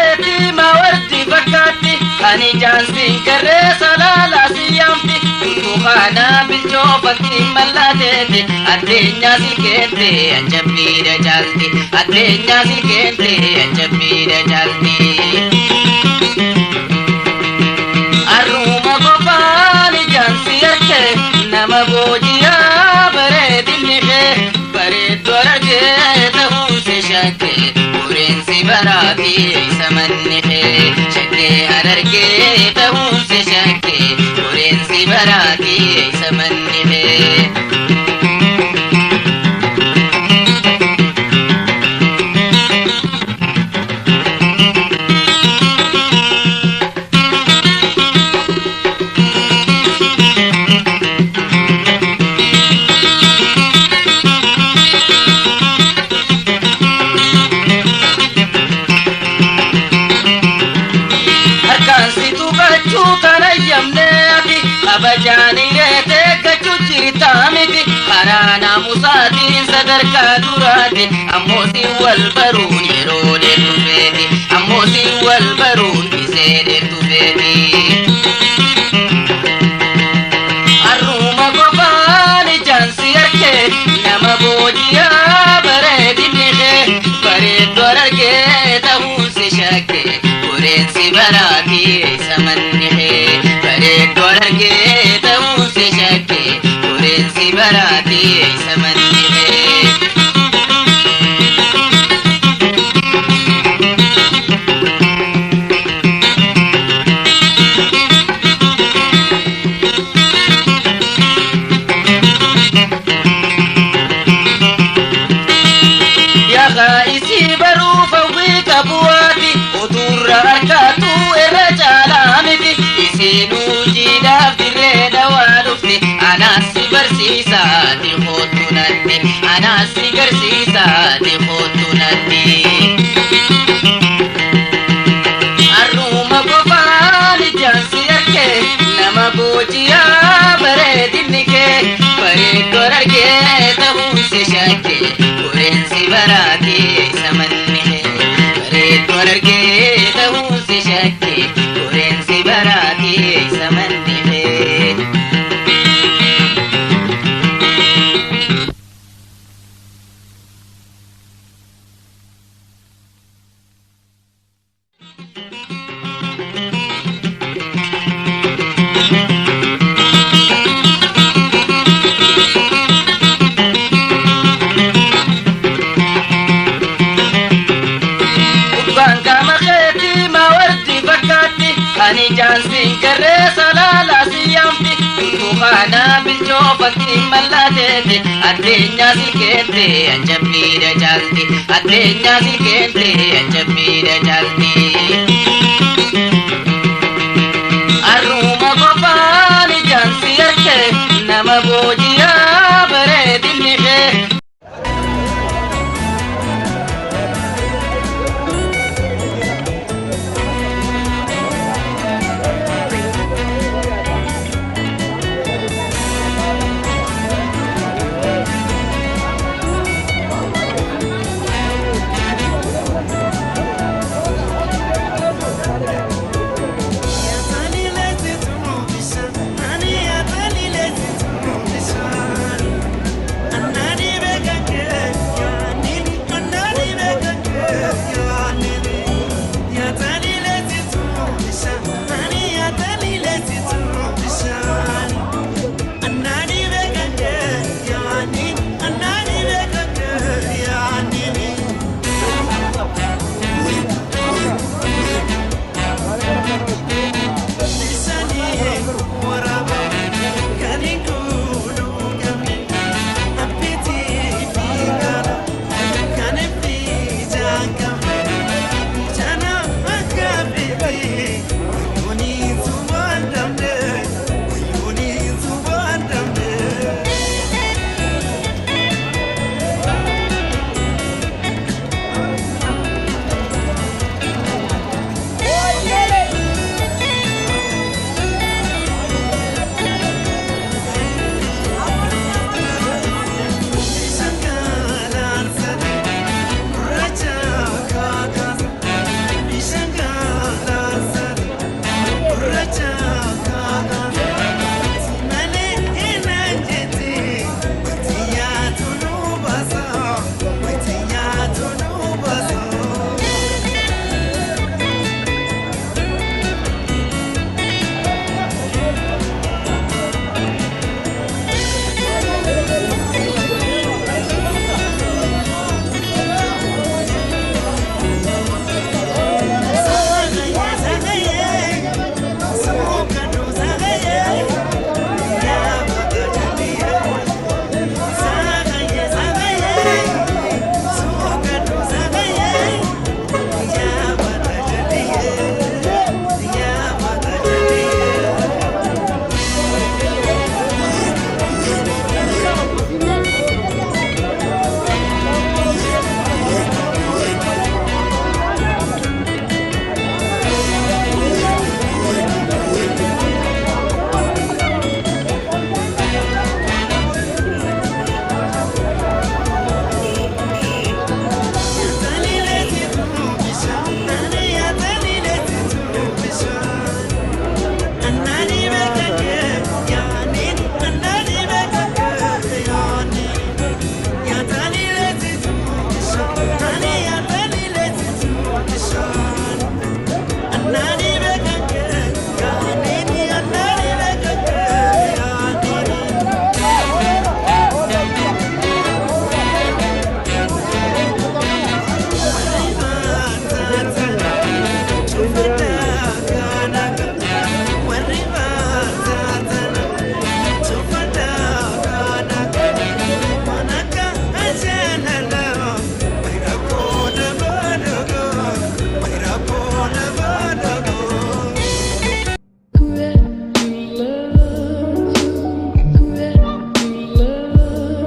keetii maawarti fakkaatti ani jaansiin garee salaalaa siyaamti Burtukaana bilchoofatti mallateeti addeenyaa silkeente ajabbiidha caalti addeenyaa silkeente ajabbiidha caalti. Arruuma qofaan ijaan si arge nama booji'aa bareedinni kee bareedduu argee ta'uun si shakke qoreensi baraatii isa manni kee shakkee harargee ta'uun si shakke qoreensi baraatii isa manni kee. Harkaan si tuqachuu tan ayyamneeti kabajaanii reetee gachuu jirtaa miti karaa naamusaatiin sadarkaa duraati ammoo si wal baruun yeroo dheertu feeti ammoo si wal baruun isee dheertu feeti. Arruuma qofaan ijaan si arge nama booji'aa bareedinni kee bareedduu argee ta'uun si shakke qoreensi baraatii isa manni kee bareedduu argee ta'uun si shakke qoreensi baraatii isa manni kee. Yaqa isii baruuf hawwii qabuwaati utuurra harkaatu irra caalaa miti isiinuu jiidhaaf dirree dhawaa dhufte anaas si barsiisaati hoottu natti anaas si garsiisaati hoottu natti. Arruuma qofaan ijaan si arge nama booji'aa bareedinni kee bareeddoo argee ta'uun si shakke qoreensi baraatii isa manni kee bareeddoo argee ta'uun si shakke qoreensi baraatii isa manni kee. Gubbaan qaama keetii maawarti fakkaatti ani jaansiin garee salaalaa siyaamti Burtukaana bilchoofatti mallateeti addeenyaa silkeente ajabbiidha caalti addeenyaa silkeente ajabbiidha caalti. Arruuma qofaan ijaan si arge nama booji'aa.